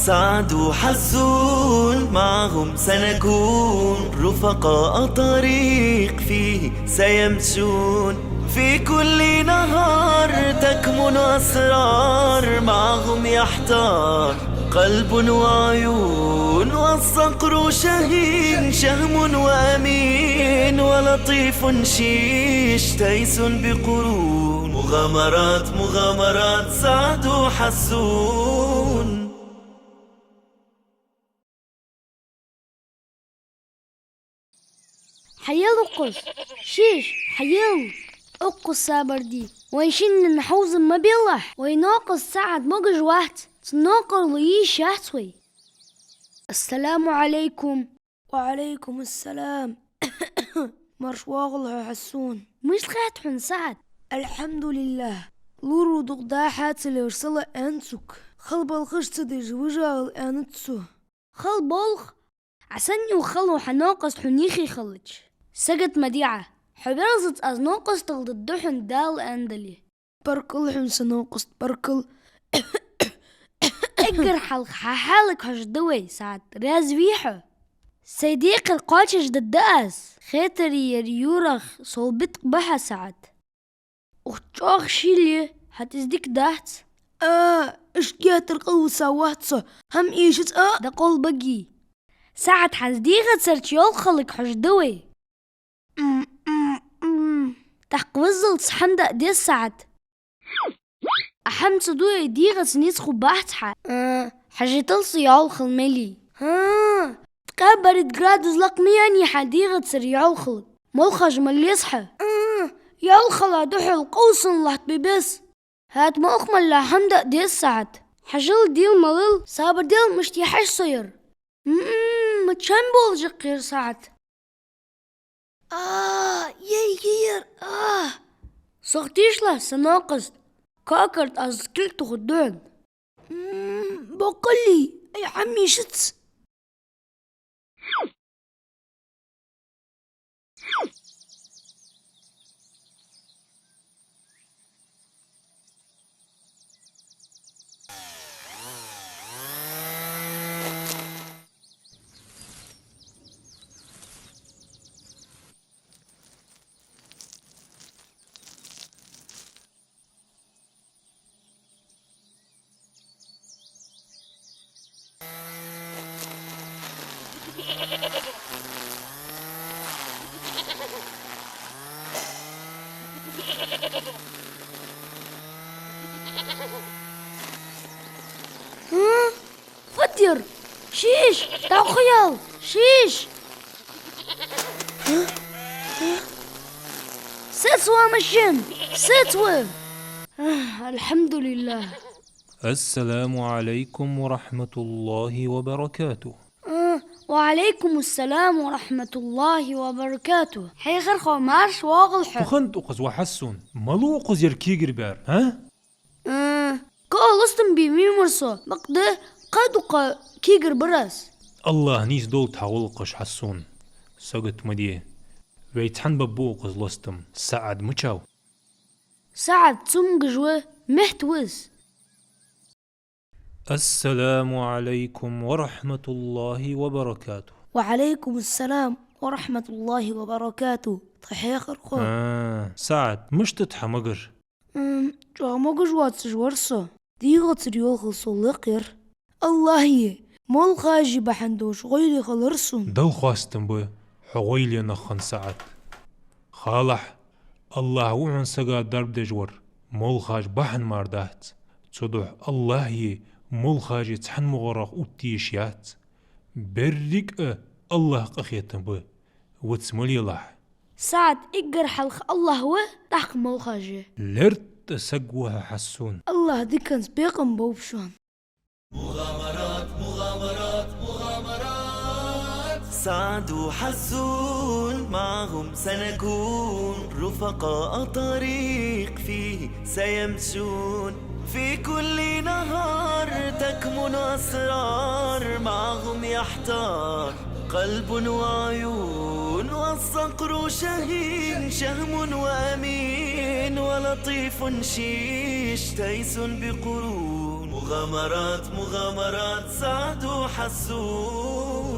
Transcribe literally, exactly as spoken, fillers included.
سعد وحسون معهم سنكون، رفقاء طريق فيه سيمشون. في كل نهار تكمن أسرار، معهم يحتار قلب وعيون. والصقر شهين، شهم وأمين، ولطيف شيش، تيس بقرون. مغامرات، مغامرات سعد وحسون. Хьаела укхаза, шиш, хьаела. Укхаза сабар де. Вай шиннена хьовзам ма белахь. Вай новкъост СаӀад могаш вац. Цун новкъарло йиш яц вай. السلام عليكم. وعليكم السلام. Марша воагӀалва хьо, Хьассун. Мишта хет хьона, СаӀад? الحمد لله. Лору дукха дахьа ца леш сала аьннад сога. Хала балхаш ца деш вижагӀал аьннад цо. Хала болх? Ӏа санна юха хала ва хьа новкъост хьона юхе хилча. Сагот ма де Ӏа. Хьо верзац, аз новкъостал дергда хьона, Дала аьннадале. Баркал хьона, са новкъост, баркал. Эггара хьалха хьа хьалага хьожаргда вай, СаӀад. Раьза вий хьо? Сай декхар кхоачашдергда да аз. Хетарий, ер юрах сов биткъ ба хьа, СаӀад. Ух, чӀоагӀа шийла я, хӀаьта из дика дац. А, иштта геттара къалвисавац со. ХӀама эшац, а? ДӀакъовла багий. СаӀад, хьа дегӀацара йӀовхалга хьожаргда вай. М, м, м. ТӀаккха ваззалца хӀама даа деза, СаӀад. Ӏа хӀама ца дуе, дегӀаца низ хургбац хьа. А, хьажийтал са йӀовхал мел я. ХӀаа, ткъаь бархӀ градус лакха ма яьннай хьа дегӀацара йӀовхалга. Молхаш мала еза хьа. А, йӀовхал духьал къовсам латтабе беза. ХӀаьта молха мала хӀама даа деза, СаӀад. Хьажал, дийла малал, сабар де, мишта яхьаш со яр. М-м, ма чам болаш я ер, СаӀад. А, ей, ей, ер, а! Сох тийшалахь, са новкъост. Кокарт аз кулг тохаргда хьона. М, боккъал лий, Ӏа хӀама эшац. ХӀа? Фатир! Шиш! Дохъаял! Шиш! Сецва машин! Сецва! الحمد لله. السلام عليكم ورحمة الله وبركاته. А, وعليكم السلام ورحمة الله وبركاته. Хьехархо, марша воагӀалва хьо. Фу хиннад укхаза, ва Хьассун? Малув укхаза ер кегар баьр, хӀа? А, кхы а лостам бе венавар со, бакъда кхы а дукха кегар бар аз. АллахӀ нийсдолда хьа гӀулакхаш, Хьассун. Сагот ма де. Вай цхьана баб ба укхаза лостам. СаӀад мичав? СаӀад цамогаш ва, метта ва из. السلام عليكم ورحمة الله وبركاته. وعليكم السلام ورحمة الله وبركاته. Тха хьехархо. А, СаӀад, мишта да хьа могар? М, чӀоагӀа могаш воацаш вар со. ДегӀацара йӀовхал сов лакхъяр. АллахӀеи молхашеи бахьан долаш гӀойле хилар сона. Далла хоастам ба хьо гӀойле нах хинна, СаӀад. Халахь, АллахӀ ва хьона сага дарба деш вар, молхаш бахьан мара дац. Цудухьа АллахӀеи молхашеи цхьан мугӀарах увттаеш яц. Беррига а АллахӀа къахетам ба, виц ма лелахь. СаӀад, эггара хьалха АллахӀ ва, тӀаккха молхаш. ЛерттӀа саг ва хьо, Хьассун. АллахӀа диканца бекхам болба шоана. مغامرات، مغامرات، مغامرات. سعد وحسون معهم سنكون، رفقاء طريق فيه سيمشون. في كل نهار تكمن أسرار، معهم يحتار قلب وعيون. والصقر شهين، شهم وأمين، ولا لطيف شيش تيس بقرون. مغامرات، مغامرات سعد وحسون.